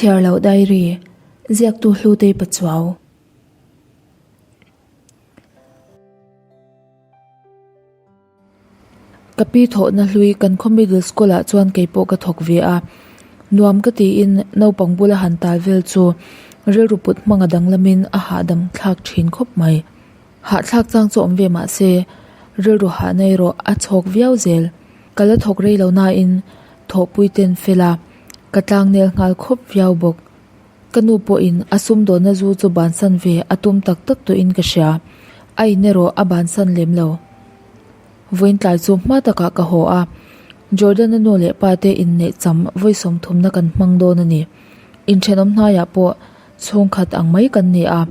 Chhiar loh diary, ziaktu Hlutei Pachuau. Ka pi thawhna hlui kan khaw middle school ah chuan kei pawh ka thawk ve a, nuam ka tiin naupang bula han tal vel chu rilru put hmang a danglamin a hahdam thlak thin khawp mai. Hahthlak chang chu awm ve mah se rilru hahna erawh a chhawk viau zel. Ka la thawk rei lo nain thawhpui ten fel a, ka tlangnel nghal khawp viau bawk. Ka nu pawhin a sumdawnna zu chu bansan ve a tum tak tak tawhin ka hria. A in erawh a bansan lem lo. Vawiin tlai chu hma takah ka haw a, Jordan-a nu leh pa te inneih cham vawi sawmthumna kan hmang dawn a ni. Inthenawm hnaiah pawh chhungkhat ang mai kan ni a,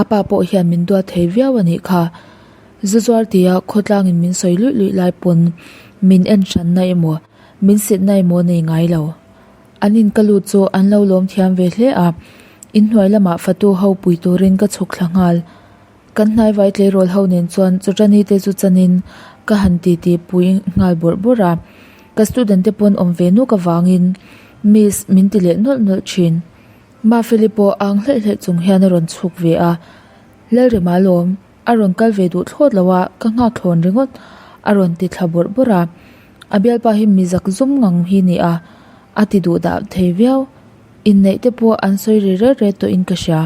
a pa pawh hian min duat thei viau a nih kha. Zu zuar tia khawtlangin min sawi luih luih lai pawn min en hranna emaw min sitna emaw nei ngai lo. An in ka lut chu an lo lawm thiam ve hle a, inhnuai lamah fatu ho pui turin ka chhuk thla nghal. Kan hnaivai tleirawl ho nen chuan chawṭani te chu chanin ka han titi pui nghal bawrh bawrh a, ka student te pawn awm ve nuk avangin miss min ti leh nawlh nawlh thin. Mafeli pawh ang hleih hleih chung hian a rawn chhuk ve a, Lalrema lawm a rawn kal ve duh thlawt lo a, ka nghak thlawn ringawt a rawn ti thla bawrh bawrh a, a bialpa hi mi zak zum ngang hi ni a, a ti duh dah thei viau. Inneih te pawh an sawi ri ret ret tawhin ka hria.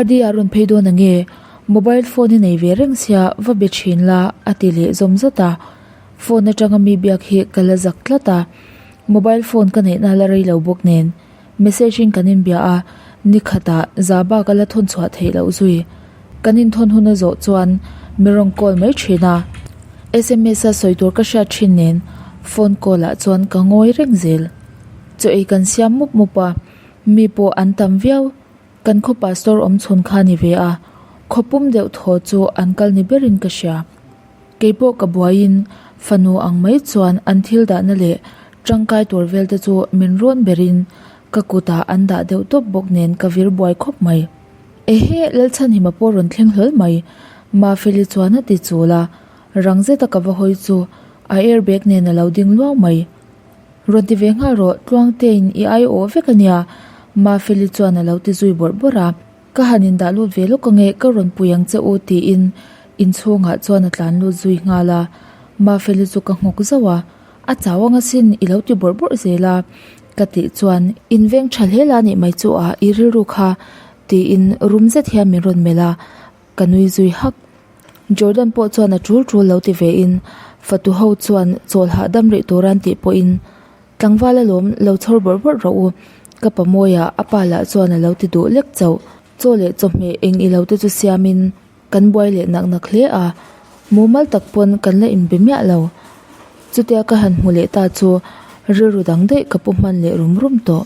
RD a rawn phei dawn ange, mobile phone i nei ve reng sia va be thin la a ti leh zawm zat a, phone atanga mi biak hi ka la zak tlat a, mobile phone ka neihna la rei lo bawk nen message in kan inbia a, ni khatah za bak a la thawn chhuah theih loh zui. Kan inthawn hun a zawh chuan mi rawn call mai thin a, sms a sawi tur ka hriat thin nen phone call ah chuan ka ngawi reng zel. Chaw ei kan siam mup mup a, mi pawh an tam viau. Kan khaw pastor awm chhun kha ni ve a, khaw pum deuh thaw chu an kal ni berin ka hria. Kei pawh ka buaiin fanu ang mai chuan an thil dahna leh tangkai tur vel te chu min rawn berin ka kutah an dah deuh tawp bawk nen ka vir buai khawp mai. Ehe, Lalchhanhima pawh rawn thleng hlawl mai, Mafeli chuan a ti chul a, rang zeta ka va hawi chu a airbag nen a lo ding luau mai. Rawn ti ve nghal rawh, Tluangtein i ai awh vek a nia, Mafeli chuan a lo ti zui bawrh bawrh a. Ka han indah lut ve lawk ange, ka rawn pui ang che u tiin inchhungah chuan a tlan lut zui nghal a. Mafeli chu ka nghawk zauh a, A chau ang asin i lo ti bawrh bawrh zel a, ka tih chuan inveng tha hle la nih mai chu a, i rilru kha tiin rum zet hian min rawn melh a, ka nui zui hak. Jordan pawh chuan a tul tul lo ti ve in fatu ho chuan chawl hahdam rih tur an tih pawh in tlangval alawm lo chhawr bawrh bawrh rawh u ka pa mawi a a pa lah chuan a lo ti duh lek chauh. Chaw leh chawhmeh eng ilo te chu siam in kan buai leh nak nak hle a mumal tak pawn kan la inbe miah lo. Chutia ka han hmu leh ta chu rilru dang daih ka pu hman leh rum rum tawh.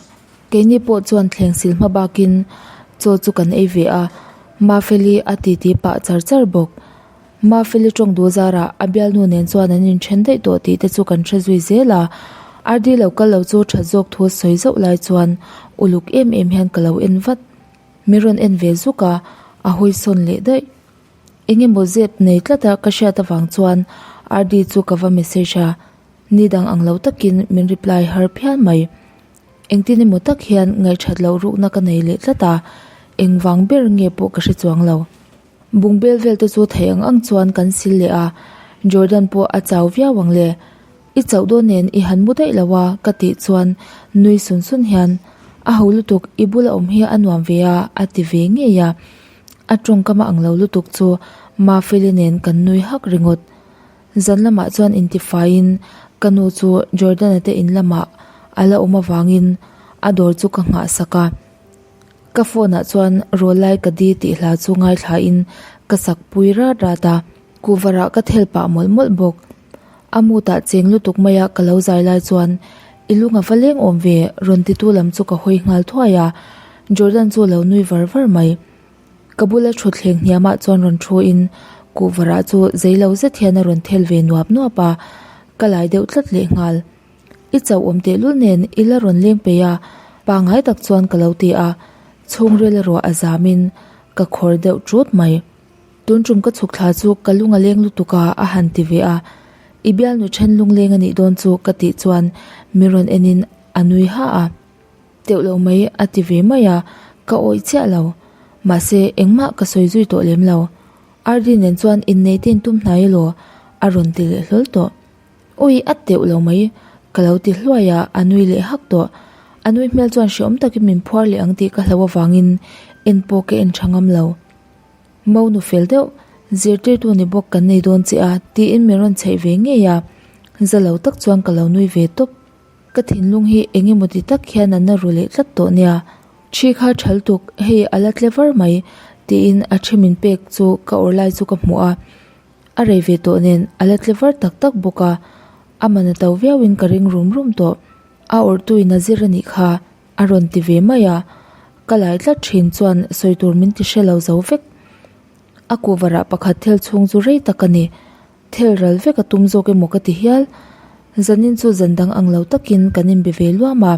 Keini pawh chuan thleng sil hma bakin chaw chu kan ei ve a, Mafeli a titi pah char char bawk. Mafeli tawng duh zarah a bialnu nen chuan an inthen daih tawh tih te chu kan hre zui zel a, RD lo kal lo chu that zawk thu a sawi zauh lai chuan uluk em em hian ka lo en vat. Min rawn en ve zuk a, a hawi sawn leh daih. Eng emaw zep nei tlat a ka hriat avang chuan RD chu ka va message a, ni dang ang lo takin min reply har phian mai. Engtin emaw tak hian ngaihthat loh rukna ka nei leh tlat a, engvang ber nge pawh ka hre chuang lo. Bungbel vel te chu theih ang ang chuan kan sil leh a, Jordan pawh a chau viau ang le. I chauh dawn nen i han mu daih lo a ka tih chuan nui sun sun hian a ho lutuk i bula awm hi a nuam ve a a ti ve ngei a. A tawngkam a ang lo lutuk chu Mafeli nen kan nui hak ringawt. Zan lamah chuan intifaiin ka nu chu Jordan-a te in lamah a la awm avangin a dawr chu ka nghah sak a. Ka phone ah chuan Rawlai ka di tih hla chu ngaithlain ka sak pui rat rat a, kuhvarah ka thel pah mawlh mawlh bawk. A mutah cheng lutuk maia ka lo zai lai chuan i lung a va leng awm ve rawn titu lam chu ka hawi nghal thuai a, Jordan chu a lo nui var var mai. Ka bula thutthleng hniamah chuan rawn thu in kuhvarah chu zei lo zet hian a rawn thel ve nuap nuap a, ka lai deuh tlat leh nghal. I chauh awm tehlul nen i la rawn leng peih a, pangngai tak chuan ka lo ti a, chhungril erawh a zam in ka khawr deuh ṭut mai. Tun tum ka chhuk thla chu ka lung a leng lutuk a a han ti ve a, I bialnu then lungleng a nih dawn chu ka tih chuan min rawn en in a nui ha a. Teuh lo mai a ti ve mai a, ka awih chiah lo. Mahse, engmah ka sawi zui tawh lem lo. RD nen chuan innei te intum hnai elaw? A rawn ti leh hlawl tawh. Ui, a teuh lo mai, ka lo ti hluai a, a nui leh hak tawh. A nui hmel chuan hreawm takin min phuar leh ang tih ka hlauh avangin en pawh ka en tha ngam lo. Mo nu fel deuh, zirtirtu ni bawk kan nei dawn che a, tiin min rawn chheih ve ngei a, za lo tak chuan ka lo nui ve tawp. Ka thinlung hi eng emaw ti tak hian a na ru leh tlat tawh nia. Thi kha thal tuk, hei a la tle var mai, tiin a thi min pek chu ka awr lai chu ka hmuh a. A rei ve tawh nen a la tle var tak tak bawk a, a man a to viauin ka ring rum rum tawh. A awrhtuin a zir a nih kha, a rawn ti ve mai a. Ka lai tlat thin chuan sawi tur min ti hre lo zo vek. A kuhvarah pakhat thel chhung chu rei tak a ni. Thel ral vek a tum zawk emaw ka ti hial. Zanin chu zan dang ang lo takin kan inbe ve luam a,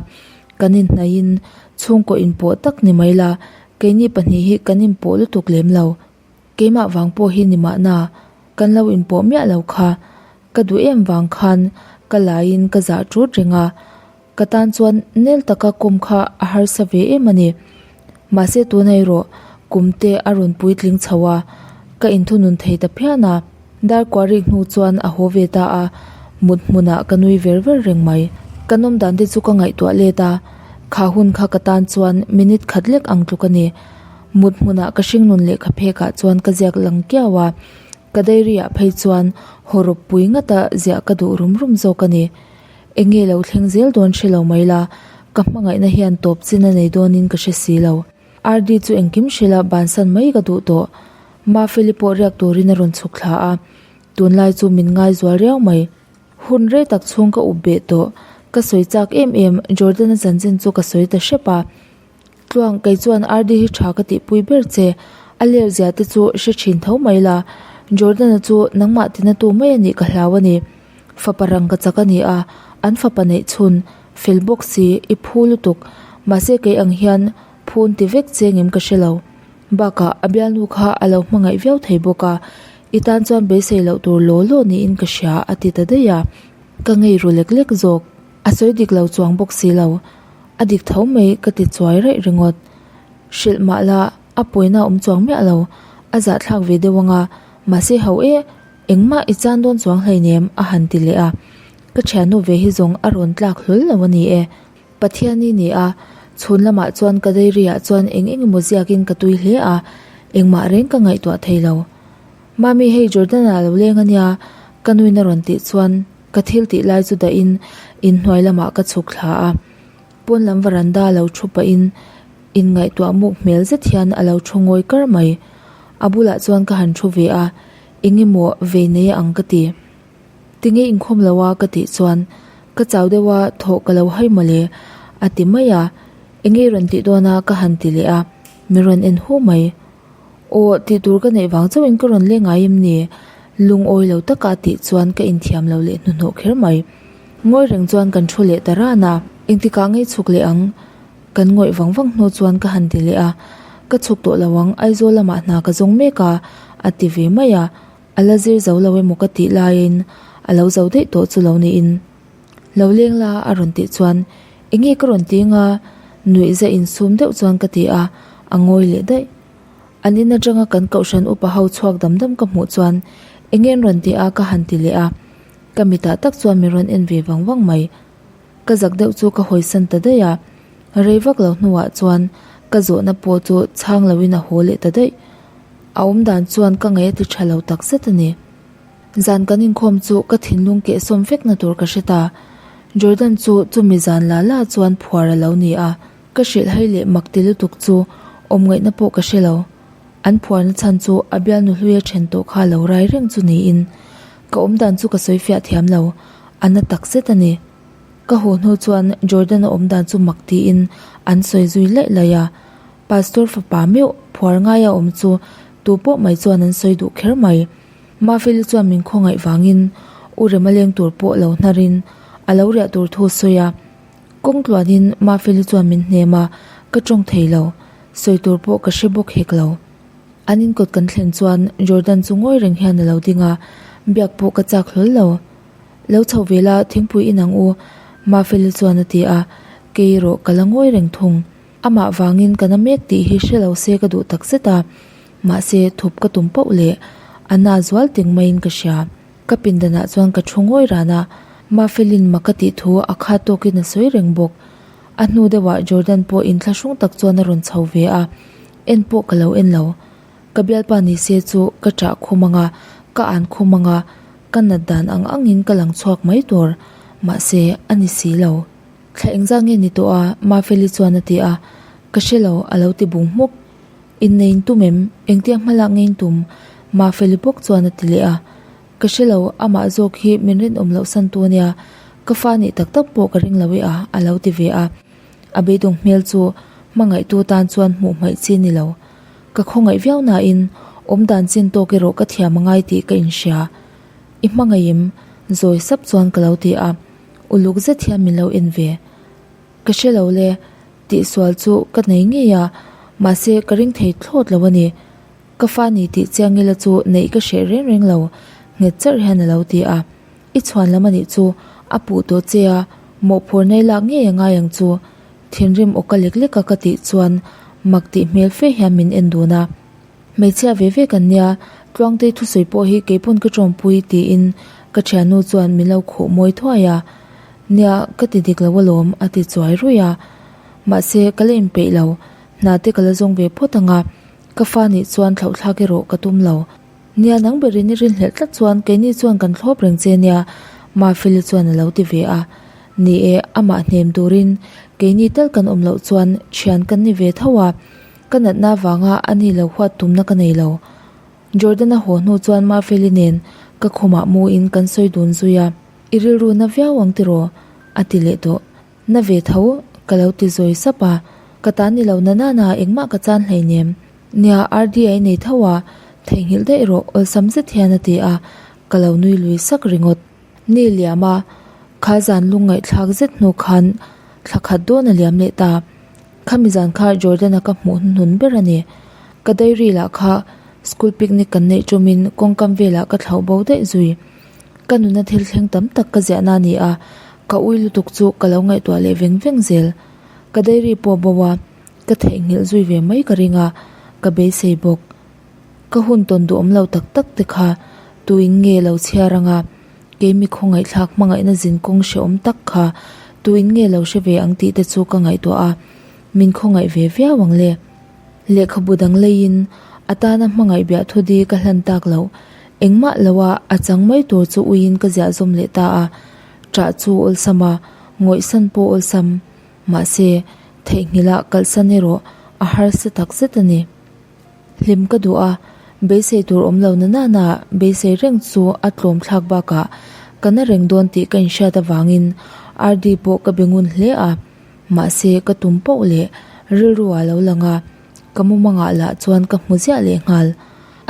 kan inhnaihin chhungkaw inpawh tak ni mai la, keini pahnih hi kan inpawh lutuk lem lo. Keimah vang pawh hi ni mahna, kan lo inpawh miah lo kha. Ka duh em vang khan ka laiin ka zah ṭut reng a, ka tan chuan nel taka kawm kha a harsa ve em a ni. Mahse tuna erawh kum te a rawn puitling chho a, ka inthunun thei ta phian a. Dar kuah rik hnu chuan a haw ve ta a, mut hmunah ka nui ver ver reng mai. Ka nawm dan te chu ka ngaihtuah let a, kha hun kha ka tan chuan minute khat lek ang tluk a ni. Mut hmunah ka hringnun lehkha phekah chuan ka ziak lang kiau a, ka diary ah phei chuan hawrawp pui ngata ziah ka duh rum rum zawk a ni. Eng nge lo thleng zel dawn hre lo mai la, ka hmangaihna hian tawp chin a nei dawnin ka hre si lo. RD chu engkim hrilh a bansan mai ka duh tawh. Mafeli pawh riak turin a rawn chhuk thla a, tunlai chu min ngaizual riau mai. Hun rei tak chhung ka up beh tawh, ka sawi chak em em Jordan-a chanchin chu ka sawi ta hrep a. Tluang, kei chuan RD hi tha ka tihpui ber che, a ler zia te chu hre thin tho mai la, Jordan-a chu nangmah tina tu mai a nih ka hlau a ni. Fapa rang ka chak a ni a, an fapa neih chhun, fel bawk si, i phu lutuk, mahse kei ang hian phun ti vek che ngem ka hre lo. Bakah, a bialnu kha a lo hmangaih viau thei bawk a, i tan chuan beisei loh tur law law niin ka hria a ti ta daih a, ka ngei ru lek lek zawk. A sawi dik lo chuang bawk si lo. A dik tho mai ka ti chuai raih ringawt. Hrilh mah la a pawina a awm chuang miah lo, a zahthlak ve deuh ang a, mahse ho e, engmah i chan dawn chuang hleinem a han ti leh a. Ka thiannu ve hi zawng a rawn tlak hlawl lo a ni e. Pathiani ni a, chhun lamah chuan ka diary ah chuan eng eng emaw ziakin ka tui hle a, engmah reng ka ngaihtuah thei lo. Mami hei Jordan-a lo leng a nia, ka nuin a rawn tih chuan Ka thil tih lai chu dahin inhnuai lamah ka chhuk thla a, pawn lam varanda lo thu pahin inngaihtuah muk hmel zet hian a lo thu ngawi kar mai. A bulah chuan ka han thu ve a, eng emaw vei nei a ang ka ti. Tinge inkhawm lo a ka tih chuan ka chau deuh a thawh ka lo hai mawle a ti mai a, enge i rawn tih dawn a ka han ti leh a, min rawn en hu mai. Aw, tih tur ka neih vang chauhin ka rawn leng ngai em ni? Lungawi lo taka tih chuan ka inthiam lo leh hnuhnawh kher mai. Ngawi reng chuan kan thu leh ta ran a, engtikah ngei chhuk leh ang? Kan ngawih vang vang hnu chuan ka han ti leh a, Ka chhuk tawh lo ang, Aizawl lamah hna ka zawng mek a, a ti ve mai a, a la zir zo lo emaw ka tih laiin a lo zo daih tawh chu lo niin. Lo leng la a rawn tih chuan enge ka rawn ti anga nuih za insum deuh chuan ka ti a, a ngawi leh daih. An in atanga kan kohhran upa ho chhuak dam dam ka hmuh chuan enge an rawn ti a ka han ti leh a, ka mitah tak chuan min rawn en ve vang vang mai. Ka zak deuh chu ka hawisan ta daih a, rei vak lo hnuah chuan ka zawhna pawh chu chhang loin a haw leh ta daih. A awmdan chuan ka ngaih a ti tha lo takzet a ni. Zan kan inkhawm chu ka thinlung kehsawm vekna tur ka hre ta. Jordan chu chumi zan la la chuan phuar a lo ni a, ka hrilh hai leh mak ti lutuk chu awm ngaihna pawh ka hre lo. An phuarna chhan chu a bialnu hluia then tawh kha lo rai reng chu niin ka awmdan chu ka sawi fiah thiam lo, a na tak zet a ni. Ka haw hnu chuan Jordan-a awmdan chu mak tiin an sawi zui laih laih a, Pastor fapa meuh phuar ngaia awm chu tu pawh mai chuan an sawi duh kher mai. Mafeli chuan min khawngaih vangin U Rema leng tur pawh lo hnarin a lo riah tur thu a sawi a. Kawng tluanin Mafeli chuan min hnem a, ka tawng thei lo. Sawi tur pawh ka hre bawk hek lo. An inkawt kan thlen chuan Jordan chu ngawi reng hian a lo ding a, biak pawh ka chak hlawl lo. Lo chho ve la, thingpui inang u, Mafeli chuan a ti a. Kei erawh ka la ngawi reng thung. Amah vangin ka na mek tih hi hre lo se ka duh tak zet a, mahse thup ka tum pauh leh a na zual ting maiin ka hria. Ka pindanah chuan ka thu ngawi ran a, Mafelin mak a tih thu a khat tawkin a sawi reng bawk. A hnu deuhah Jordan pawh inthlahrung tak chuan a rawn chho ve a, en pawh ka lo en lo. Ka bialpa ni se chu ka ṭah khum ang a, ka an khum ang a, ka nat dan ang angin ka lang chhuak mai tur. Mahse, a ni si lo. Thla engzah nge ni tawh a? Mafeli chuan a ti a. Ka hre lo, a lo ti bung hmuk. Innei in tum em? Engtia hma lak nge in tum? Mafeli bawk chuan a ti leh a. Ka hre lo, amah zawk hi min rinawm loh san tu ania, ka fa nih tak tak pawh ka ring lo e a, a lo ti ve a. A beidawng hmel chu hmangaihtu tan chuan hmuh hmaih chi ni lo. Ka khawngaih viau nain awmdan chin tawk erawh ka thiam a ngai tih ka inhria. I hmangaih em? Zawi sap chuan ka lo ti a, uluk zet hian min lo en ve. Ka hre lo le, tihsual chu ka nei ngei a, mahse ka ring thei thlawt lo a ni. Ka fa ni tih chiang ila chu neih ka hreh reng reng lo, nghet charh hian a lo ti a. I chhuan lam a nih chu, a puh tawh che a, mawhphur nei lak ngei a ngai ang chu. Thinrim awka lek lek a ka tih chuan mak tih hmel fe hian min en dun a. Hmeichhia ve ve kan nia, Tluangtei thusawi pawh hi keipawn ka tawmpui tiin ka thiannu chuan min lo khuh mawi thuai a. Nia, ka ti dik lo alawm a ti chuai ruih a. Mahse, ka la inpeih lo, hna te ka la zawng ve phawt ang a, ka fa nih chuan thlauhthlak erawh ka tum lo. Nia, nang berin i rinhlelh tlat chuan keini chuan kan thlawp reng che nia, Mafeli chuan a lo ti ve a. Ni e, amah hnem turin keini tal kan awm loh chuan thian kan ni ve tho a, ka natna avanga a ni lo huat tumna ka nei lo. Jordan-a haw hnu chuan Mafeli nen ka khumah muin kan sawi dun zui a, I rilru na viau ang tiraw? a ti leh tawh. Na ve tho, ka lo ti zawi sap a, ka tan ni lo na nana engmah ka chan hleinem. Nia, RD a i nei tho a, theihnghilh daih rawh awlsam zet hian a ti a, ka lo nui lui sak ringawt. Ni liam a, kha zan lungngaihthlak zet hnu khan thla khat dawn a liam leh ta. Khami zan kha Jordan-a ka hmuh hnuhnun ber a ni. Ka diary lah kha school picnic kan neih ṭumin kawngkam velah ka thlauh bo daih zui. Ka nuna thil thleng tam tak ka ziahna a ni a, ka ui lutuk chu ka lo ngaihtuah leh veng veng zel. Ka diary pawh bo a, ka theihnghilh zui ve mai ka ring a, ka beisei bawk. Ka hun tawn duhawm lo tak tak te kha tuin nge lo chhiar anga, keimi khawngaihthlak hmangaihna zin kawng hrehawm tak kha tuin nge lo hre ve ang tih te chu ka ngaihtuah a, min khawngaih ve viau ang le. Lehkhabu dang leiin a tana hmangaih biah thu di ka hlan tak loh, engmah loa a chang mai tur chu uiin ka ziah zawm leh ta a, ṭah chu awlsam a, ngawihsan pawh awlsam, mahse theihnghilh ah kalhsan erawh a harsa tak zet a ni. Hlim ka duh a, beisei tur awm lo na nana beisei reng chu a tlawm thlak bakah ka na reng dawn tih ka inhriat avangin RD pawh ka be ngun hle a, mahse ka tum pauh leh rilru ah lo lang a, ka mumangah lah chuan ka hmu ziah leh nghal.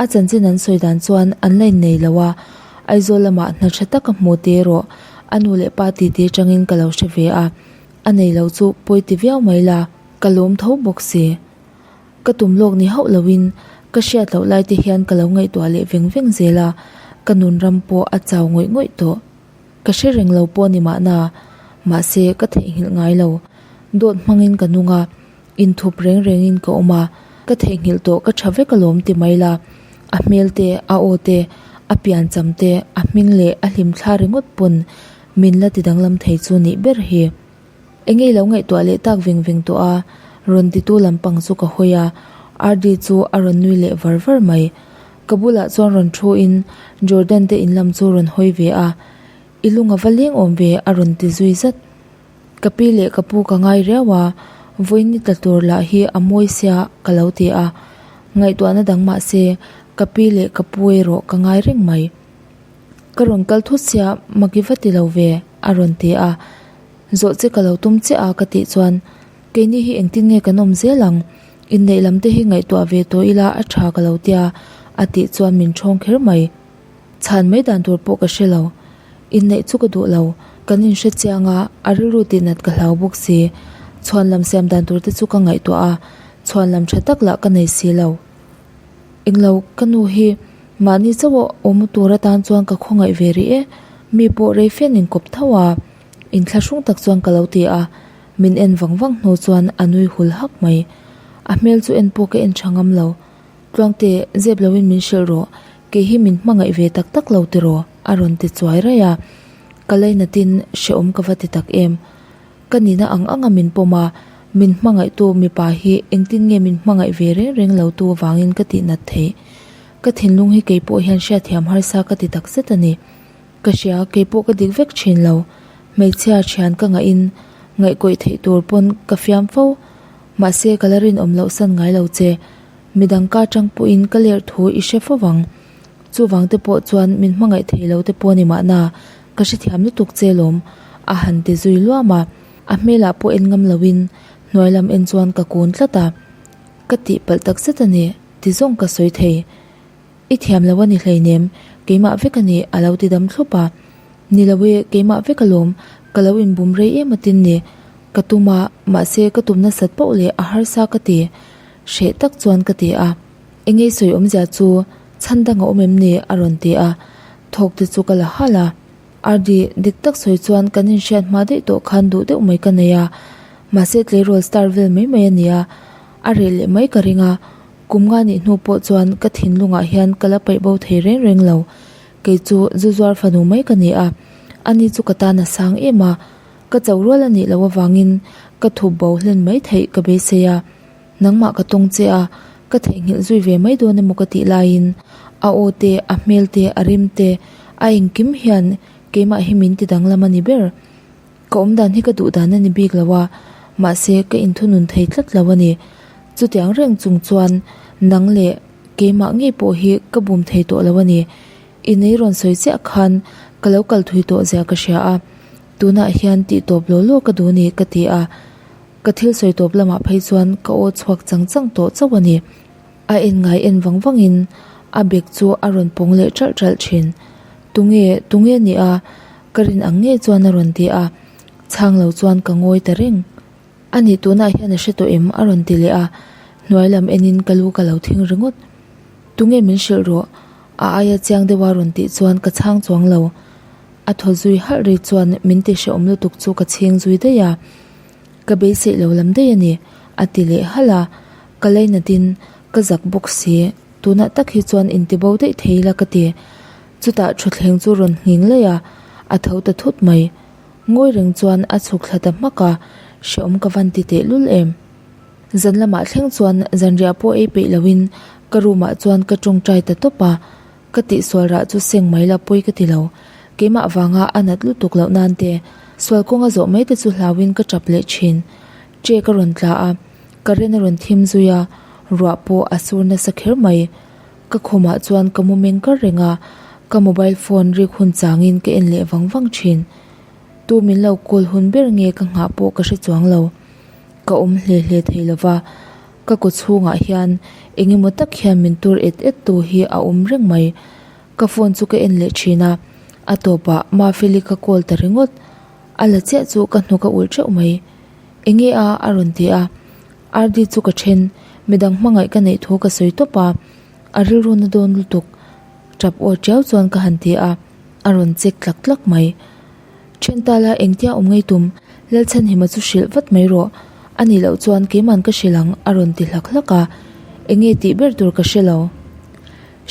A chanchin an sawi dan chuan an la innei lo a, Aizawl lamah hna tha taka hmu te erawh a nu leh pa titi atangin ka lo hre ve a, a nei lo chu pawi ti viau mai la, ka lawm tho bawk si. Ka tum lawk ni hauh loin ka hriat loh lai te hian ka lo ngaihtuah leh veng veng zel a, ka nun ram pawh a chau ngawih ngawih tawh. Ka hre reng lo pawh ni mahna, mahse ka theihnghilh ngai lo. Dawt hmangin ka nung a, inthup reng rengin ka awm a, ka theihnghilh tawh ka tha vek alawm ti mai la. A hmel te, a aw te, a piancham te, a hming leh a hlimthla ringawt pawn min la ti danglam thei chu nih ber hi. Enge i lo ngaihtuah leh tak veng veng tawh a, rawn titu lampang chu ka hawi a, RD chu a rawn nui leh var var mai. Ka bulah chuan rawn thu in Jordan te in lam chu rawn hawi ve a, I lung a va leng awm ve a rawn ti zui zat. Ka pi leh ka pu ka ngai riau a, vawiin ni tla tur lah hi a mawi sia ka lo ti a, ngaihtuahna dang mah se ka pi leh ka pu erawh ka ngai reng mai. Ka rawn kal thut sia maki va ti lo ve a rawn ti a. Zawh che ka lo tum chiah a ka tih chuan keini hi engtin nge kan awm zel ang, inneih lam te hi ngaihtuah ve tawh ila a tha ka lo tia a tih chuan min thawng kher mai. Chhan mai dan tur pawh ka hre lo, inneih chu ka duh lo, kan inhre chiang a, a rilru tihnat ka hlau bawk si, chhuan lam siam dan tur te chu ka ngaihtuah a, chhuan lam tha tak lah ka nei si lo. Englo ka nu hi mahni chauh a awm tur atan chuan ka khawngaih ve rih e, mi pawh rei fian inkawp tho a. Inthlahrung tak chuan ka lo ti a, Min en vang vang hnu chuan a nui hul hak mai. A hmel chu en pawh ka en tha ngam lo. Tluangte, zep loin min hrilh rawh, kei hi min hmangaih ve tak tak lo tiraw? a rawn ti chuai raih a. Ka lainatin hrehawm ka va ti tak em. Ka nihna ang anga min pawm a, min hmangaihtu mipa hi engtin nge min hmangaih ve reng reng lo tu avangin ka tihnat theih. Ka thinlung hi kei pawh hian hriatthiam harsa ka ti tak zet a ni. Ka hria, kei pawh ka dik vek thin lo. Hmeichhia thian ka ngahin ngaihkawih theih tur pawn ka fiam fo. Mahse ka la rinawm loh san ngai lo che. Midang ka atang pawhin ka lerh thu i hre fo vang. Chuvang te pawh chuan min hmangaih thei lo te pawh ni mahna ka hrethiam lutuk che lawm a han ti zui luam a. A hmelah pawh en ngam loin hnuai lam en chuan ka kun tlat a. Ka tihpalh tak zet a ni ti zawng ka sawi thei. I thiam lo a ni hleinem, keimah vek a ni a lo ti dam thlup a. Ni lo e, keimah vek alawm, ka lo inbum rei em atin ni. Ka tum a, mahse ka tum nasat poh leh a harsa ka ti. Hreh tak chuan ka ti a. Engei sawi awmzia chu chhan dang a awm em ni? a rawn ti a. Thawk te chu ka la halh a. Ardi, dik tak sawi chuan kan inhriat hma daih tawh khan duh deuh mai ka nei a. Mahse tleirawl star vel mai mai a ni a, a reh leh mai ka ring a. Kum nga nih hnu pawh chuan ka thinlungah hian ka la paih bo thei reng reng lo. Kei chu zu zuar fanu mai ka ni a, ani chu ka tan a sang em a, ka cho rual a nih loh avangin ka thup bo hlen mai theih ka beisei a. Nangmah ka tawng che a, ka theihnghilh zui ve mai dawn emaw ka tih laiin a aw te, a hmel te, a rim te, a engkim hian keimah hi min ti danglam a ni ber. Ka awm dan hi ka duh dan a ni bik lo a, mahse ka inthunun thei tlat lo a ni. Chutiang reng chung chuan nang leh keimah ngei pawh hi ka bum thei tawh lo a ni. I nei rawn sawi chiah khan ka lo kal thui tawh zia ka hria a, tunah hian tih tawp law law ka duh a ni ka ti a. Ka thil sawi tawp lamah phei chuan ka aw chhuak chang chang tawh chauh a ni. A en ngai en vang vangin a bag chu a rawn pawng leh ṭalh ṭalh ṭhin. Tunge, tunge ni a? Ka rin ang ngei chuan a rawn ti a. Chhang lo chuan ka ngawi ta reng. A nih tunah hian a hre tawh em? a rawn ti leh a. Hnuai lam enin ka lu ka lo thing ringawt. Tunge min hrilh rawh? A aia chiang deuha rawn tih chuan ka chhang chuang lo. A thaw zui halh ri chuan min ti hrehawm lutuk chu ka chhing zui daih a. Ka beiseih lo lam daih a ni, a ti leh halh a. Ka lainatin ka zak bawk si, tunah tak hi chuan intibo daih thei ila ka ti. Chutah thutthleng chu rawn nghing laih a, a tho ta thut mai. Ngawi reng chuan a chhuk thla ta hmak a, hrehawm ka van ti tehlul em. Zan lamah thleng chuan zanriah pawh ei peih loin ka room ah chuan ka tawngtai ta tawp a, Ka tihsual rah chu seng mai la pawi ka ti lo. Keimah vanga a nat lutuk loh nan te, sual kawnga zawh mai te chu hlauin ka tap leh thin. Che ka rawn tla a, current a rawn thim zui a, ruah pawh a sur nasa kher mai. Ka khumah chuan ka mu meng kar reng a, ka mobile phone rik hun changin ka en leh vang vang thin. Tu min lo call hun ber nge ka nghah pawh ka hre chuang lo. Ka awm hle hle thei lova. Ka kaw chhungah hian eng emaw tak hian min tur et et tu hi a awm reng mai. Ka phone chu ka en leh thin a, a tawpah Mafeli ka call ta ringawt. A la chiah chu ka hnuk a ulh teuh mai. Enge a? a rawn ti a. RD chu ka then, midang hmangaih ka neih thu ka sawi tawp a, a rilru na dawn lutuk. Tap aw tiau chuan ka han ti a, a rawn check tlak tlak mai. Then ta la engtia awm ngei tum, Lalchhanhima chu hrilh vat mai rawh. A nih loh chuan keiman ka hrilh ang a rawn ti hlak hlak a, enge tih ber tur ka hre lo.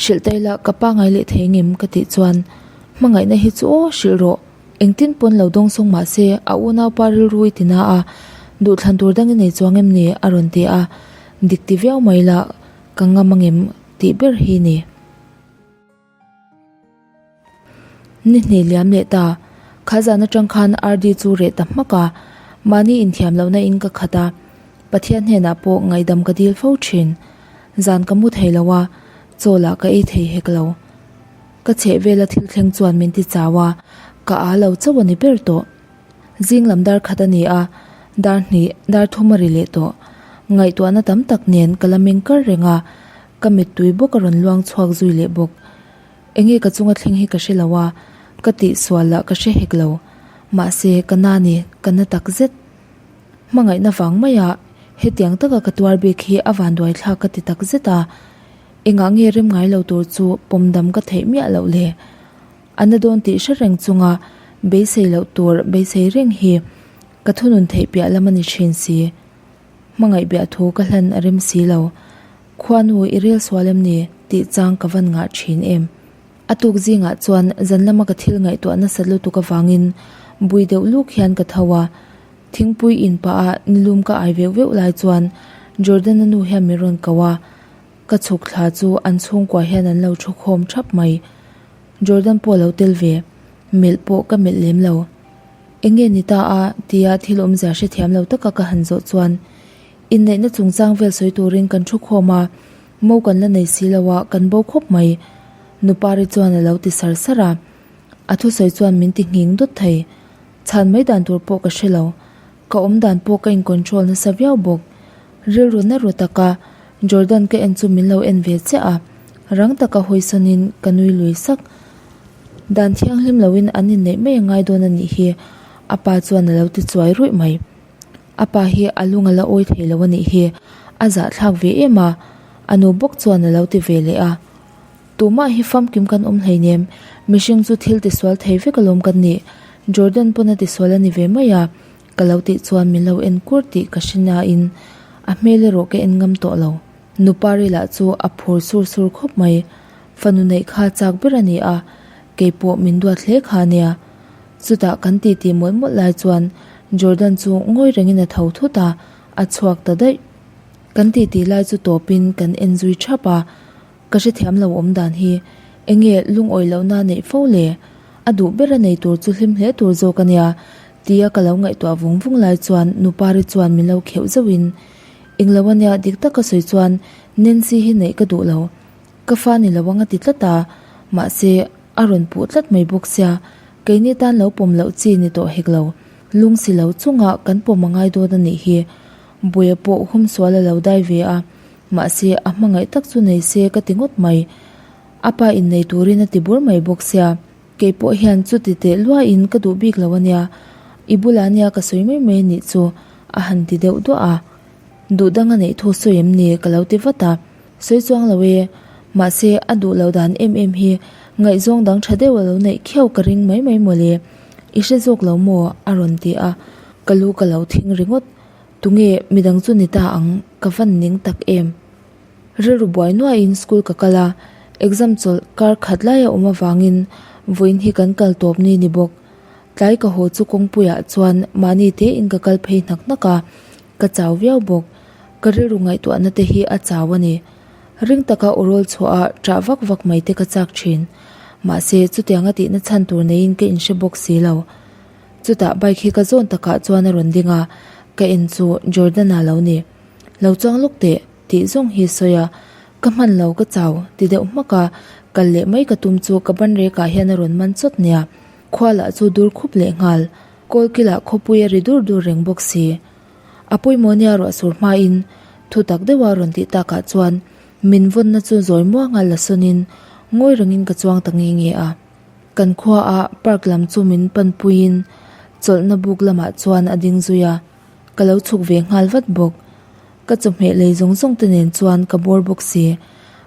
Hrilh ta ila ka pangai leh thei ngem ka tih chuan hmangaihna hi chu aw hrilh rawh, engtin pawn lo dawng sawng mah se a unaupa rilru i ti na a, duhthlan tur dang i nei chuang em ni a rawn ti a, dik ti viau mai la ka ngam angem tih ber hi ni. Ni hnih liam leh ta, kha zan atang khan RD chu reh ta hmak a, mahni inthiam lohna in ka khat a, Pathian hnenah pawh ngaihdam ka dil fo thin. Zan ka mu thei lo a, chaw lah ka ei thei hek lo. Ka chheh vela thil thleng chuan min ti chau a, ka aa lo chauh a ni ber tawh. Zing lam dar khat a ni a, dar hnih, dar thum a ri leh tawh. Ngaihtuahna tam tak nen ka la meng kar reng a, ka mittui bawk a rawn luang chhuak zui leh bawk. Enge ka chunga thleng hi ka hre lo a, ka tihsual lah ka hre hek lo. Mahse, ka na ni, ka na tak zet. Hmangaihna vang maia hetiang taka ka tuar bik hi a vanduai thlak ka ti tak zet a, engah nge rem ngai lo tur chu pawmdam ka theih miah loh le? A na dawn tih hre reng chunga beisei loh tur beisei reng hi. Ka thunun theih piah lam a ni thin si. Hmangaih biah thu ka hlan a rem si lo. Khuanu i rel sual em ni tih chang ka van ngah thin em. A tuk zingah chuan zan lama ka thil ngaihtuah nasat lutuk avangin bui deuh luk hian ka tho a. Thingpui in pah a nilum ka ai veuh veuh lai chuan Jordan-a nu hian min rawn ko a. Ka chhuk thla chu an chhungkua hian an lo thu khawm thap mai. Jordan pawh a lo tel ve. Melh pawh ka melh lem lo. Enge ni ta a? tia thil awmzia hrethiam lo taka ka han zawh chuan inneihna chungchang vel sawi turin kan thu khawm a, mo kan la nei si lo a, kan bo khawp mai. Nupari chuan a lo ti sar sar a. A thusawi chuan min ti nghing dawt thei. Chhan mai dan tur pawh ka hre lo. Ka awm dan pawh ka in control nasa viau bawk. Rilru na ru taka Jordan ka en chu min lo en ve chiah a, rang taka hawi sawnin ka nui lui sak. Dan thianghlim loin an inneih mai a ngai dawn a nih hi, a pa chuan a lo ti chuai ruih mai. A pa hi a lung a la awi thei lo a nih hi, a zahthlak ve em a, a nu bawk chuan a lo ti ve leh a. Tumah hi famkim kan awm hleinem, mihring chu thil tisual thei vek alawm kan nih, Jordan pawn a tisual a ni ve mai a, ka lo tih chuan min lo en kur tih ka hre nain a hmel erawh ka en ngam tawh lo. Nupari lah chu a phur sur sur khawp mai, fanu neih kha chak ber a ni a, keipawh min duat hle kha a nia. Chutah kan titi mawlh mawlh lai chuan Jordan chu ngawi rengin a tho thut a, a chhuak ta daih. Kan titi lai chu tawpin kan en zui thap a. Ka hrethiam lo awm dan hi enge lungawi lohna neih fo le? A duh ber a nei tur chu hlim hle tur zawk a nia tia ka lo ngaihtuah vung vung lai chuan Nupari chuan min lo kheuh zauhin Englo a nia dik taka sawi chuan Nancy hi neih ka duh lo. Ka fa ni lo ang a ti tlat a, mahse a rawn puh tlat mai bawk sia keini tan lo pawm loh chi ni tawh hek lo. Lung si lo chungah kan pawm a ngai dawn a nih hi. Buia pawh humsual a lo dai ve a. Mahse, a hmangaih tak chu nei se ka ti ngawt mai. A pa innei turin a ti bur mai bawk sia. Kei pawh hian chuti teh luain ka duh bik lo ania. I bulah nia ka sawi mai mai anih chu a han ti deuh duah a. Duh dang a neih thu sawi em ni ka lo ti vat a. Sawi chuang lo e. Mahse, a duh lo dan em em hi ngaihzawng dang tha deuh a lo neih khiau ka ring mai mai mawle. I hre zawk lo maw? a rawn ti a. Ka lu ka lo thing ringawt. Tunge midang chu ni ta ang ka van ning tak em. Rilru buai nuaiin school ka kal a, exam chawlh kar khat lai a awm avangin vawiin hi kan kal tawp ni ni bawk. Tlai ka haw chu kawngpuiah chuan mahni tein ka kal phei hnak hnak a, ka chau viau bawk. Ka rilru ngaihtuahna te hi a chau a ni. Ring taka aw rawl chhuah a ṭah vak vak mai te ka chak ṭhin. Mahse chutianga tihna chhan tur neiin ka inhre bawk si lo. Chutah bike hi ka zawn takah chuan a rawn ding a, ka en chu Jordan-a lo ni. Lo chuang lawk teh tih zawng hi sawi a, ka hman lo ka chau ti deuh hmak a, kal leh mai ka tum chu ka ban rekah hian a rawn man chawt nia. Khua lah chu dur khup leh nghal, kawl kilah khawpui a ri dur dur reng bawk si. A pawimawh nia ruah sur hmain thu tak deuha rawn tih takah chuan min vawnna chu zawi muanga la sawnin ngawi rengin ka chuang ta nge nge a. Kan khua a park lam chu min panpuiin chawlhna buk lamah chuan a ding zui a, ka lo chhuk ve nghal vat bawk. Ka chawhmeh lei zawng zawng te nen chuan ka bawr bawk si.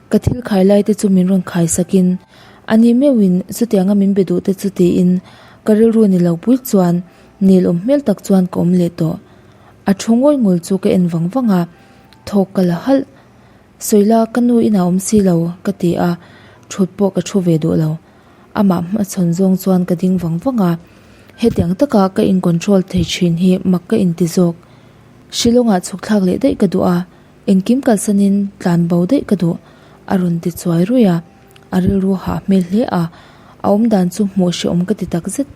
Ka thil khai lai te chu min rawn khai sakin a ni meuhin chutianga min be duh te chu tiin ka rilru ni lo pui chuan nel awm hmel tak chuan ka awm leh tawh. A thu ngawi ngul chu ka en vang vang a, thawk ka la halh. Sawila ka nu inah awm si lo ka ti a, thut pawh ka thu ve duh lo. Amah hmachhawn zawng chuan ka ding vang vang a, hetiang taka ka in control thei thin hi mak ka inti zawk. Shillong-ah chhuk thlak leh daih ka duh a, engkim kalsanin tlan bo daih ka duh, a rawn ti chuai ruih a, a rilru hah hmel hle a, a awmdan chu hmuh hrehawm ka ti takzet.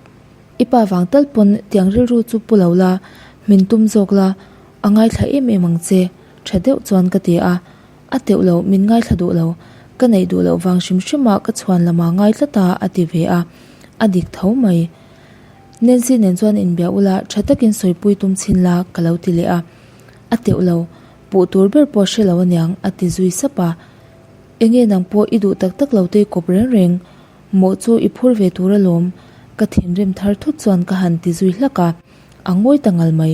I pa vang tal pawn tiang rilru chu pu lo la, min tum zawk la, a ngaithla em em ang che. Tha deuh chuan ka ti a, a teuh lo, min ngaithla duh lo, ka neih duh loh vang hrim hrim a ka chhuan lamah ngai tlat a, a ti ve a, a dik tho mai. Nancy nen chuan inbia ula tha takin sawipui tum chhin la ka lo ti leh a, a teuh lo, puh tur ber pawh hre lo aniang a ti zui sap a, enge nang pawh i duh tak tak lo te i kawp reng reng, mawh chu i phur ve tur alawm, ka thinrim thar thut chuan ka han ti zui hlak a. A ngawi ta ngal mai.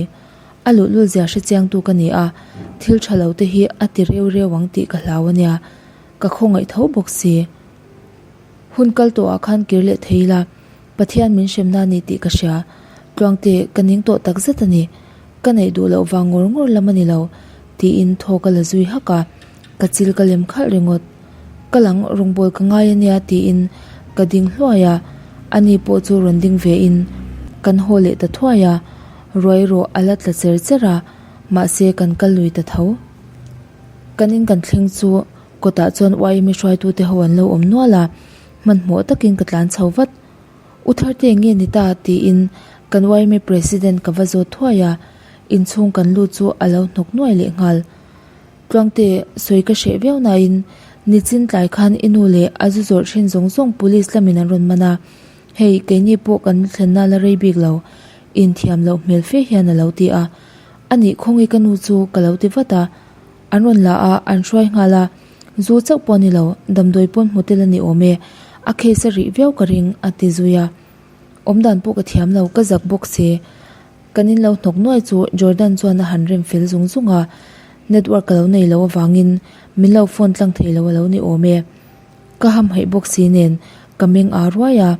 A luhlul zia hre chiangtu ka ni a, thil tha lo te hi a ti reu reu ang tih ka hlau a nia. Ka khawngaih tho bawk si. Hun kal tawhah khan kir leh thei ila, Pathian min hremna a ni tih ka hria. Tluangte, ka ning tawh tak zet a ni. Ka neih duh loh vang ngawr ngawr lam a ni lo, tiin thaw ka la zui hak a, ka chil ka lem khalh ringawt. Ka lang rawngbâwl ka ngai a nia tiin ka ding hluai a, ani pawh chu rawn ding vein kan haw leh ta thuai a, ruai erawh a la tla cher cher a, mahse kan kal lui ta tho. Kan in kan thleng chu kawtah chuan YMA hruaitute ho an lo awm nual a, hmanhmawh takin ka tlan chho vat. U Tharte nge ni ta? tiin kan YMA President ka va zawt thuai a, inchhung kan lut chu a lo hnawk nuai leh nghal. Tluangte, sawi ka hreh viau nain nichin tlai khan i nu leh a zu zawrh thin zawng zawng police lamin an rawn man a, hei keini pawh kan thlenna la rei bik lo, inthiam loh hmel fe hian a lo ti a. A nih khawngi ka nu chu ka lo ti vat a, an rawn la a, an hruai nghal a, zu chauh pawh a ni lo, damdawi pawn hmu tel a ni awm e, a case a rih viau ka ring a ti zui a. Awmdan pawh ka thiam lo, ka zak bawk si. Kan in lo hnawk nuai chu Jordan chuan a han rem fel zung zung a, network ka lo nei lo avangin min lo phone tlang thei lo a lo ni awm e. Ka hamhaih bawk si nen ka meng aa ruai a,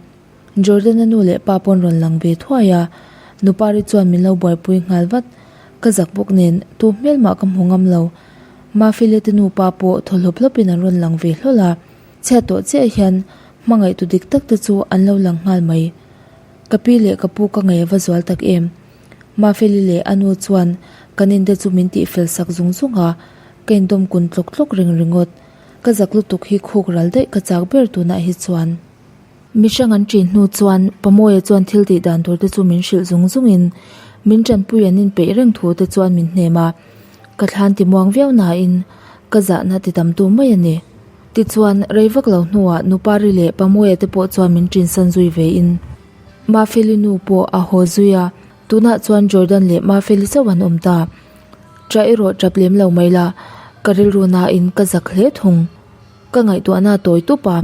Jordan-a nu leh pa pawn rawn lang ve thuai a, Nupari chuan min lo buaipui nghal vat. Ka zak bawk nen tu hmel mah ka hmu ngam lo. Mafeli te nupa pawh thaw hlawp hlawpin an rawn lang ve hlawl a, chhiat tawh chiah hian hmangaihtu dik tak te chu an lo lang nghal mai. Ka pi leh ka pu ka ngei a va zual tak em. Mafeli leh a nu chuan kan in te chu min tihfel sak zung zung a, ka indawm kun tlawk tlawk reng ringawt. Ka zak lutuk hi khuk ral daih ka chak ber tunah hi chuan. Mihrang an ṭin hnu chuan Pamawia chuan thil tih dan tur te chu min hrilh zung zungin min ṭanpui an inpeih reng thu te chuan min hnem a, ka thlan ti muang viau nain ka zahna ti tam tu mai a ni. Tichuan, rei vak lo hnuah Nupari leh Pamawia te pawh chuan min ṭinsan zui vein Mafeli nu pawh a haw zui a, tunah chuan Jordan leh Mafeli chauh an awm ta. Ṭah erawh ṭap lem lo mai la, ka rilru nain ka zak hle thung. Ka ngaihtuahna a tawi tup a,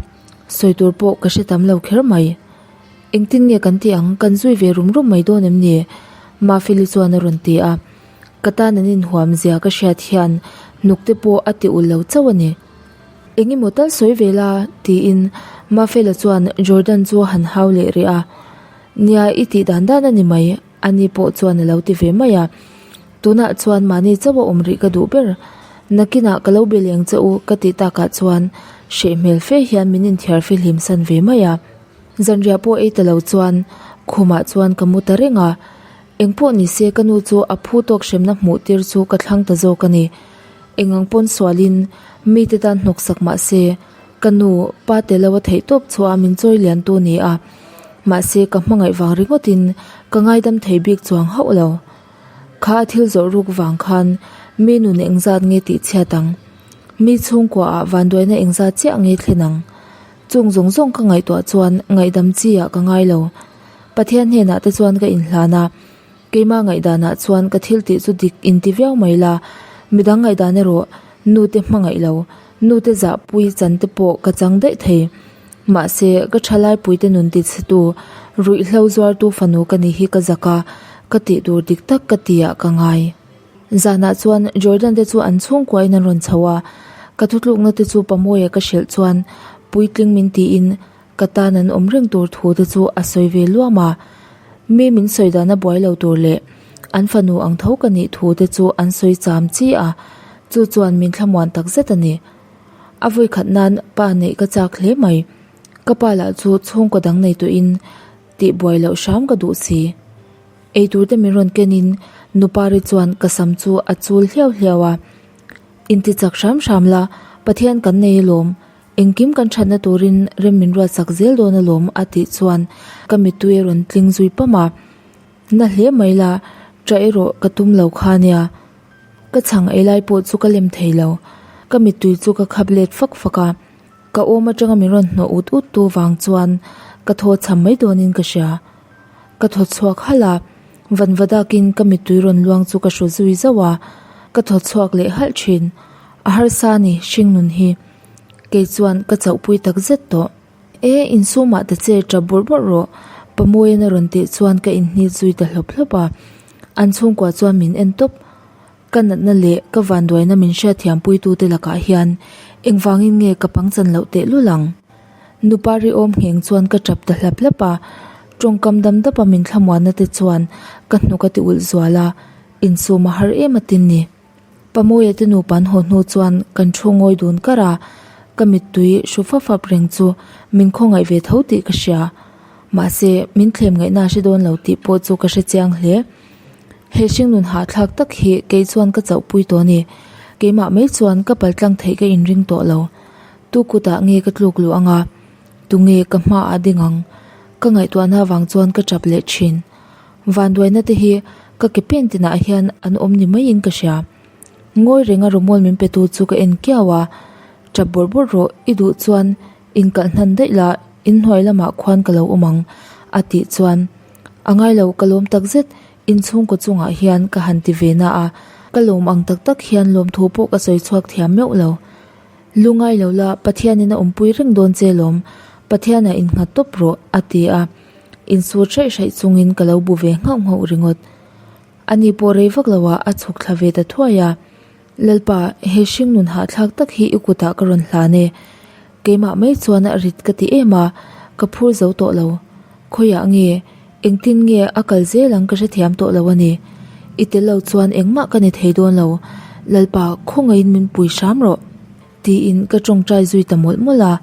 sawi tur pawh ka hre tam lo kher mai. Engtin nge kan tih ang, kan zui ve rum rum mai dawn em ni? Mafeli chuan a rawn ti a. Ka tan an inhuam zia ka hriat hian hnuk te pawh a ti ulh lo chauh a ni. Eng emaw tal sawi ve la? tiin Mafela chuan Jordan chu a han hau leh rih a. Nia, i tih dan dan a ni mai, ani pawh chuan a lo ti ve mai a. Tunah chuan mahni chauh a awm rih ka duh ber. Nakinah ka lo be leng che u ka tih takah chuan hreh hmel fe hian min inthiar fihlim san ve mai a. Zanriah pawh ei ta lo chuan khumah chuan ka mu ta reng a. Engpawh ni se ka nu chu a phu tawk hremna hmuh tir chu ka thlang ta zawk a ni. Engang pawn sualin mite tan hnawksak mah se ka nu pa te lo a theih tawp chhuah a min chawi lian tu ni a. Mahse ka hmangaih vang ringawtin ka ngaidam thei bik chuang hauh lo. Kha a thil zawrh ruk vang khan mi nun engzat nge tih chhiat ang? Mi chhungkua ah vanduaina engzat chiah nge thlen ang? Chung zawng zawng ka ngaihtuah chuan ngaihdam chi ah ka ngai lo. Pathian hnenah te chuan ka inhlan a, keimah ngaihdanah chuan ka thil tih chu dik inti viau mai la, midang ngaihdan erawh nute hmangaih lo, nute zahpui chan te pawh ka chang daih thei. Mahse, ka thalaipuite nun tichhetu, ruihhlo zuartu fanu ka ni hi ka zak a, ka tih tur dik tak ka tihah ka ngai. Zanah chuan Jordan te chu an chhungkuain an rawn chho a, ka thutlukna te chu Pamawia ka hrilh chuan puitling min tiin Ka tan an awm reng tur thu te chu a sawi ve luam a, mi min sawi dan a buai lo tur leh an fanu ang tho ka nih thu te chu an sawi cham chi a, chu chuan min thlamuan tak zet a ni. A vawi khat nan pa neih ka chak hle mai, ka pa lah chu chhungkaw dang nei tawhin tih buai loh hram ka duh si. Eitur te min rawn kenin Nupari chuan ka sam chu a chul hliau hliau a, Inti chak hram hram la, Pathian kan nei alawm, Engkim kan thatna turin rem min ruatsak zel dawn alawm a tih chuan ka mittui a rawn tling zui pam a. Na hle mai la, ṭah erawh ka tum lo kha nia. Ka chhang ei lai pawh chu ka lem thei lo. Ka mittui chu ka khap let fak fak a. Ka awm atanga min rawn hnawh ut ut tu vang chuan ka thaw cham mai dawnin ka hria. Ka thaw chhuak halh a, vanva dakin ka mittui rawn luang chu ka hru zui zauh a. Ka thaw chhuak leh halh thin. A harsa a ni, hringnun hi. Kei chuan ka chauhpui tak zet tawh. E, insumah ta che tap bawrh bawrh rawh, Pamuaiin a rawn tih chuan ka inhnit zui ta hlawp hlawp a. An chhungkua chuan min en tawp. Ka natna leh ka vanduaina min hriatthiampuitute lakah hian engvangin nge ka pangchan loh tehlul ang? Nupa riawm ngheng chuan ka tap ta hlap hlap a. Tawngkam dam dapa min thlamuanna te chuan ka hnuk a ti ulh zual a, insum a har em atin ni. Pamawia te nupa an haw hnu chuan kan thu ngawi dun kar a, ka mittui hru fap fap reng chu min khawngaih ve tho tih ka hria. Mahse, min thlem ngaihna a hre dawn lo tih pawh chu ka hre chiang hle. He hringnun hahthlak tak hi kei chuan ka chauhpui tawh a ni. Keimah mai chuan ka paltlang theih ka inring tawh lo. Tu kutah nge ka tluk luh anga? Tunge ka hmaah ding ang? Ka ngaihtuahna avang chuan ka tap leh thin. Vanduaina te hi ka ke pen tinah hian an awm ni maiin ka hria. Ngawi renga rawmawl min petu chu ka en kiau a, Tap bawrh bawrh rawh, i duh chuan inkalh hnan daih la, inhnuai lamah khuan ka lo awm ang, a tih chuan a ngai lo ka lawm tak zet, inchhungkaw chungah hian ka han ti ve na a, ka lawm ang tak tak hian lawmthu pawh ka sawi chhuak thiam meuh lo. Lu ngai lo la, Pathianin a awmpui reng dawn che lawm, Pathianah innghat tawp rawh, a ti a. Insur hraih hraih chungin ka lo bu ve nghauh nghauh ringawt. Ani pawh rei vak loah a chhuk thla ve ta thuai a. Lalpa, he hringnun hahthlak tak hi i kutah ka rawn hlan e. Keimah mai chuan a rit ka ti em a, ka phur zo tawh lo. Khawiah nge, engtin nge a kal zel ang ka hrethiam tawh lo a ni. I tel lo chuan engmah ka ni thei dawn lo, Lalpa khawngaihin min pui hram rawh, tiin ka tawngtai zui ta mawlh mawlh a.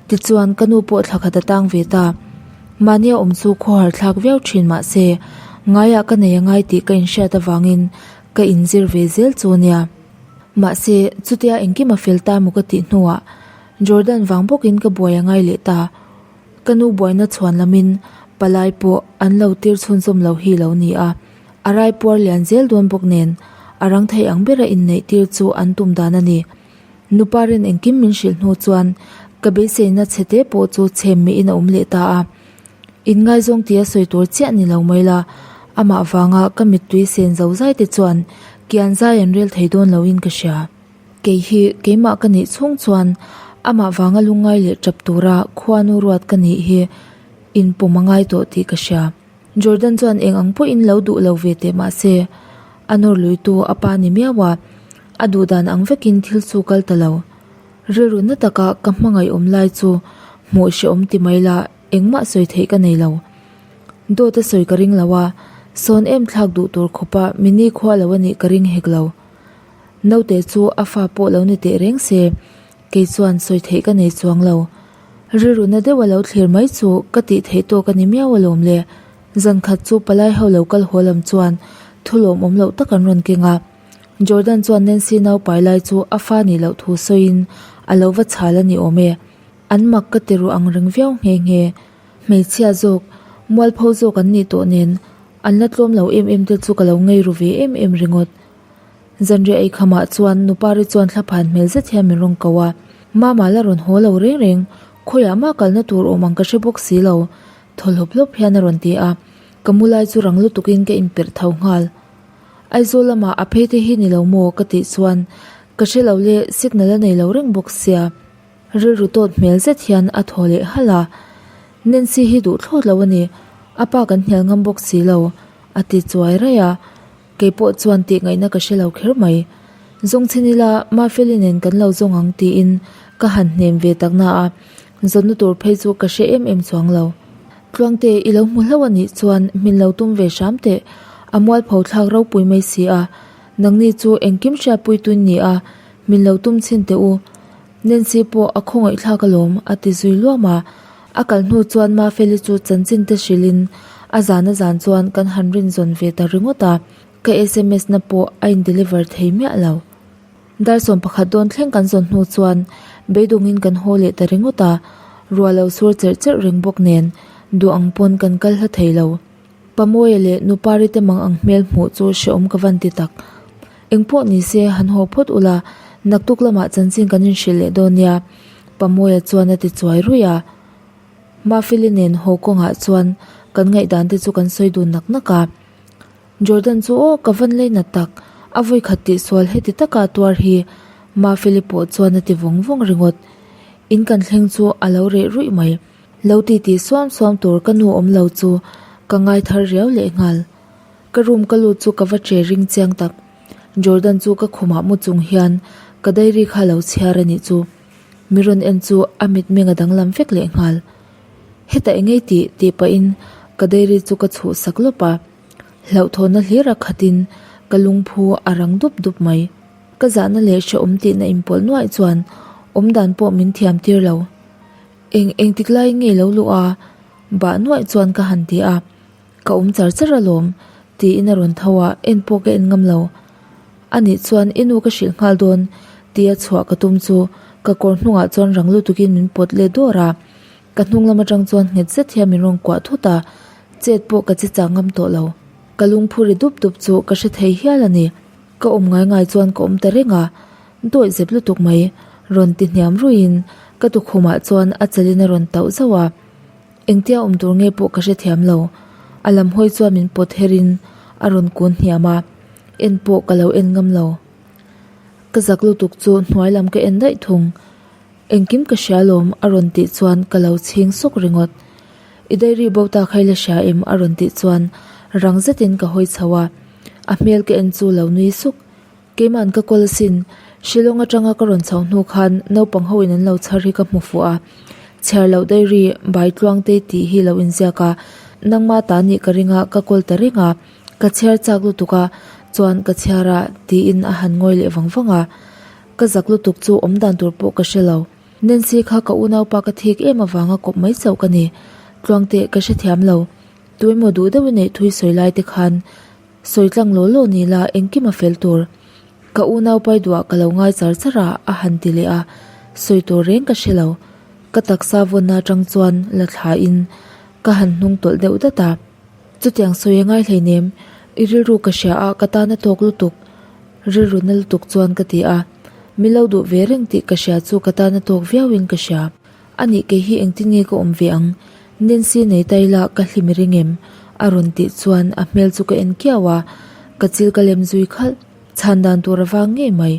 Tichuan ka nu pawh thla khat a tang ve ta. Mahnia awm chu khawhar thlak viau thin mah se, ngaiah ka nei a ngai tih ka inhriat avangin ka inzir ve zel chu nia. Mahse, chutia engkim a fel ta maw ka tih hnuah Jordan vang bawkin ka buai a ngai leh ta. Ka nu buaina chhuan lamin palai pawh an lo tir chhunzawm lo hi lo ni a, a raipuar lian zel dawn bawk nen a rang thei ang bera inneih tir chu an tum dan a ni. Nupa rin engkim min hrilh hnu chuan ka beiseina chhe te pawh chu chhem miin a awm leh ta a. Inngaizawng tia sawi tur chiah ni lo mai la, amah vanga ka mittui sen zo zai te chuan kian zai an rel thei dawn loin ka hria. Kei hi keimah ka nih chhung chuan amah vanga lungngai leh tap tura khuanu ruat ka nih hi inpawm a ngai tawh tih ka hria. Jordan chuan eng ang pawhin lo duh lo ve teh mah se, a nawr luitu a pa ni miau a, a duh dan ang vekin thil chu kal ta lo. Rilru na taka ka hmangaih awm lai chu hmuh hrehawm ti mai la engmah sawi theih ka nei lo. Dawt a sawi ka ring lo a, sawn em thlak duh tur khawpa mi nikhua lo a nih ka ring hek lo. Naute chu a fa pawh lo ni teh reng se, kei chuan sawi theih ka nei chuang lo. Rilru na deuh a lo thlir mai chu ka tih theih tawk a ni miau alawm le. Zan khat chu palai ho lo kal haw lam chuan thu lawmawm loh tak an rawn keng a. Jordan chuan Nancy naupai lai chu a fa nih loh thu sawiin a lo va chhal a ni awm e. An mak ka ti ruh ang reng viau nghe nghe. Hmeichhia zawk, mualpho zawk an nih tawh nen an la tlawm lo em em te chu ka lo ngei ru ve em em ringawt. Zanriah ei khamah chuan Nupari chuan thlaphan hmel zet hian min rawn ko a, Mama la rawn haw lo reng reng, khawiah mah kalna tur awm ang ka hre bawk si lo, thaw hlawp hlawp hian a rawn ti a, ka mu lai chu rang lutukin ka inperh tho nghal. Aizawl lamah a phei te hi ni lo maw ka tih chuan ka hre lo le, signal a nei lo reng bawk sia. Rilru tawt hmel zet hian a thaw leh halh a, Nancy hi duh thlawt lo a ni, a pa kan hnial ngam bawk si lo, a ti chuai raih a. Kei pawh chuan tih ngaihna ka hre lo kher mai. Zawng chhin ila Mafeli nen kan lo zawng ang tiin ka han hnem ve tak na a, zawnna tur phei chu ka hre em em chuang lo. Tluangte i lo hmu hlauh a nih chuan min lo tum ve hram teh, a mualpho thlak ropui mai si a, nangni chu engkim hriatpui tuin ni a, min lo tum chhin teh u. Nancy pawh a khawngaihthlak alawm a ti zui luam a, a kal hnu chuan Mafeli chu chanchin te hrilhin a zan a zan chuan kan han rinzawn ve ta ringawt a, ka sms na pawh a in deliver thei miah lo. Dar 11 dawn thleng kan zawn hnu chuan beidawngin kan haw leh ta ringawt a, ruah lo sur cherh cherh reng bawk nen duh ang pawn kan kal hla thei lo. Pamawia leh Nupari te mang ang hmel hmuh chu hrehawm ka van ti tak. Engpawh ni se han haw phawt ula, naktuk lamah chanchin kan inhrilh leh dawn nia, Pamawia chuan a ti chuai ruih a. Mafeli nen haw kawngah chuan kan ngaihdan te chu kan sawi dun nak nak a. Jordan chu aw ka van lei nat tak, a vawikhat tihsual heti taka tuar hi Mafeli pawh chuan a ti vawng vawng ringawt. In kan thleng chu a lo reh ruih mai. Lo ti tih suam suam tur ka nu awm lo chu ka ngai thar riau leh nghal. Ka room ka lut chu ka va che ring chiang tak. Jordan chu ka khumah mu chung hian ka diary kha lo chhiar a nih chu. Mi rawn en chu a mitmeng a danglam vek leh nghal. Hetah eng ngei tih tih pahin ka dairy chu ka chhuh sak lawp a, hlauhthawnna hlir a khatin ka lungphu a rang dup dup mai. Ka zahna leh hrehawm tihna inpawlh nuaih chuan awmdan pawh min thiam tir lo. Eng engtik laiin nge lo luh a? Bah nuaih chuan ka han ti a, Ka awm char char alawm tiin a rawn tho a, en pawh ka en ngam lo. Anih chuan i nu ka hrilh nghal dawn tia chhuah ka tum chu ka kawr hnungah chuan rang lutukin min pawt let dawr a, ka hnung lam atang chuan nghet zet hian min rawn kuah thut a, chet pawh ka che chak ngam tawh lo. Ka lungphu ri dup dup chu ka hre thei hial a ni. Ka awm ngai ngai chuan ka awm ta reng a, dawih zep lutuk mai rawn ti hniam ruiin ka tukhumah chuan a chalin a rawn tauh zauh a. Engtia awm tur nge pawh ka hrethiam lo. A lam hawi chuan min pawt her in a rawn kun hniam a, en pawh ka lo en ngam lo. Ka zak lutuk chu hnuai lam ka en daih thung. Engkim ka hria lawm a rawn tih chuan ka lo chhing sawk ringawt. I dairy bo ta kha i la hria em a rawn tih chuan rang zetin ka hawi chho a, a hmel ka en chu lo nui suk. Keima'n ka kawl asin, Shillong atanga ka rawn chhoh hnu khan naupang ho in an lo chhar hi ka hmu fuh a, chhiar loh dairy bai tluang te tih hi lo inziak a, nangma ta nih ka ring a ka kawl ta reng a, ka chhiar chak lutuk a, chuan ka chhiar a tiin a han ngawi leh vang vang a, ka zak lutuk chu awm dan tur pawh ka hre lo. Nancy kha ka unaupa ka thik em avanga kawp mai chauh ka ni, tluangte ka hrethiam lo, tuemaw duh deuh i neih thui sawi lai te khan Sawi tlang law law ni la engkim a fel tur. Ka unau pai duah ka lo ngai char char a, a han ti leh a, sawi tur reng ka hre lo. Ka taksa vawnna atang chuan la thla in ka han hnung tawlh deuh dat a. Chutiang sawi a ngai hleinem, i rilru ka hria a ka tan a tawk lutuk. Rilru na lutuk chuan ka ti a, min lo duh ve reng tih ka hria chu ka tan a tawk viau in ka hria. Anih kei hi engtin nge ka awm ve ang? Nancy nei ta ila ka hlim ring em? A rawn tih chuan a hmel chu ka en kiau a, ka chil ka lem zui khalh. Chhan dan tur a vang ngei mai.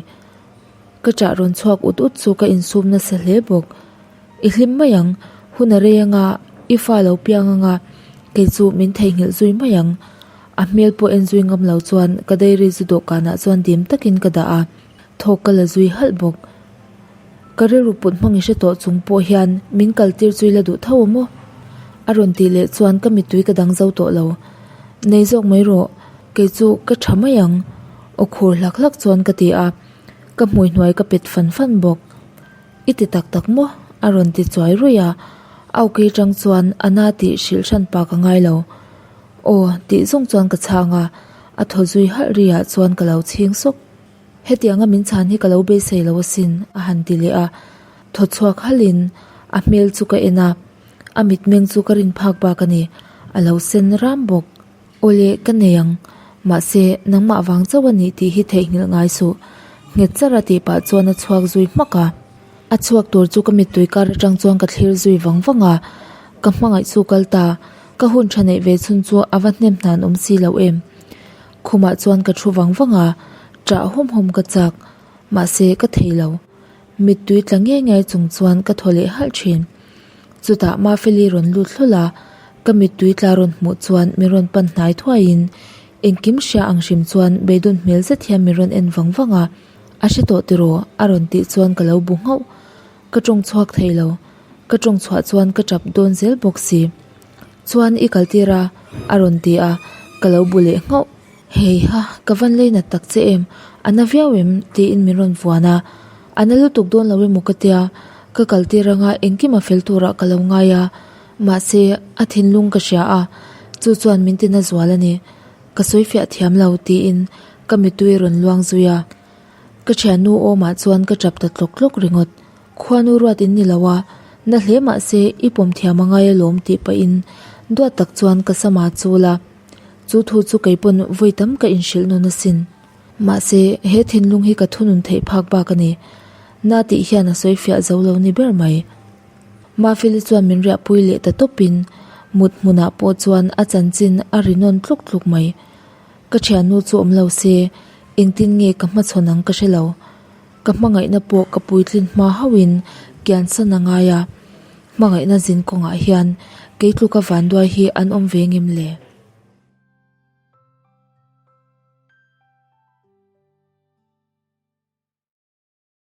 Ka ṭah rawn chhuak ut ut chu ka insum nasa hle bawk. I hlim mai ang, hun a rei anga, i fa lo piang anga, kei chu min theihnghilh zui mai ang. A hmel pawh en zui ngam lo chuan ka dairy zu dawhkanah chuan dim takin ka dah a, thawk ka la zui halh bawk. Ka rilru put hmang i hre tawh chung pawh hian min kal tir chu i la duh tho a maw? A rawn tih leh chuan ka mittui ka dang zo tawh lo. Nei zawk mai rawh, kei chu ka tha mai ang aw khur hlak hlak chuan ka ti a, ka hmui hnuai ka pet fan fan bawk. I ti tak tak maw? A rawn ti chuai ruih a, au kei tang chuan a na tih hrilh hran pa ka ngai lo. Aw tih zawng chuan ka chhang a, a thaw zui halh ri ah chuan ka lo chhing sawk. Hetianga min chhan hi ka lo beisei lo asin, a han ti leh a. Thaw chhuak halhin a hmel chu ka en a, a mitmeng chu ka rin phak bak a ni, a lo sen ram bawk. Awle, ka nei ang, mahse, nangmah vang chauh a nih tih hi theihnghilh ngai suh, nghet char a tih pah chuan a chhuak zui hmak a. A chhuak tur chu ka mittui kar atang chuan ka thlir zui vang vang a, ka hmangaih chu kal ta, ka hun tha neih ve chhun chu a va hnem hnan awm si lo em. Khumah chuan ka thu vang vang a, ṭah hawm hawm ka chak, mahse ka thei lo. Mittui tla ngei ngei chung chuan ka thaw leh halh ṭhin. Chutah Mafeli rawn lut hlawl a, ka mittui tla rawn hmuh chuan min rawn pan hnai thuaiin engkim hria ang hrim chuan beidawn hmel zet hian min rawn en vang vang a, A hre tawh tiraw? a rawn tih chuan ka lo bu nghauh. Ka ṭawng chhuak thei lo, ka ṭawng chhuah chuan ka ṭap dawn zel bawk si. Chuan i kal tir a, a rawn ti a, ka lo bu leh nghauh. Hei ha, ka van lei nat tak che em, a na viau em? tiin min rawn vuan a, a na lutuk dawn lo emaw ka tia, ka kal tir anga engkim a fel turah ka lo ngai a, mahse a thinlung ka hria a, chu chuan min tina zual a ni, ka sawi fiah thiam lo tiin ka mittui rawn luang zui a. Ka thiannu awmah chuan ka tap ta tlawk tlawk ringawt. Khuanu ruat in ni lo a, na hle mah se i pawm thiam a ngai alawm tih pahin duat tak chuan ka sama chul a. Chu thu chu kei pawn vawi tam ka inhrilh nawn asin. Mahse, he thinlung hi ka thunun theih phak bak a ni. Na tih hian a sawi fiah zo lo ni ber mai. Mafeli chuan min riahpui leh ta tawpin mut hmunah pawh chuan a chanchin a ri nawn tluk tluk mai. Ka thiannu chu awm lo se, engtin nge ka hmachhawn ang ka hre lo. Ka hmangaihna pawh ka puitlin hma hauhin kiansan a ngai a, hmangaihna zin kawngah hian kei tluka vanduai hi an awm ve ngem le?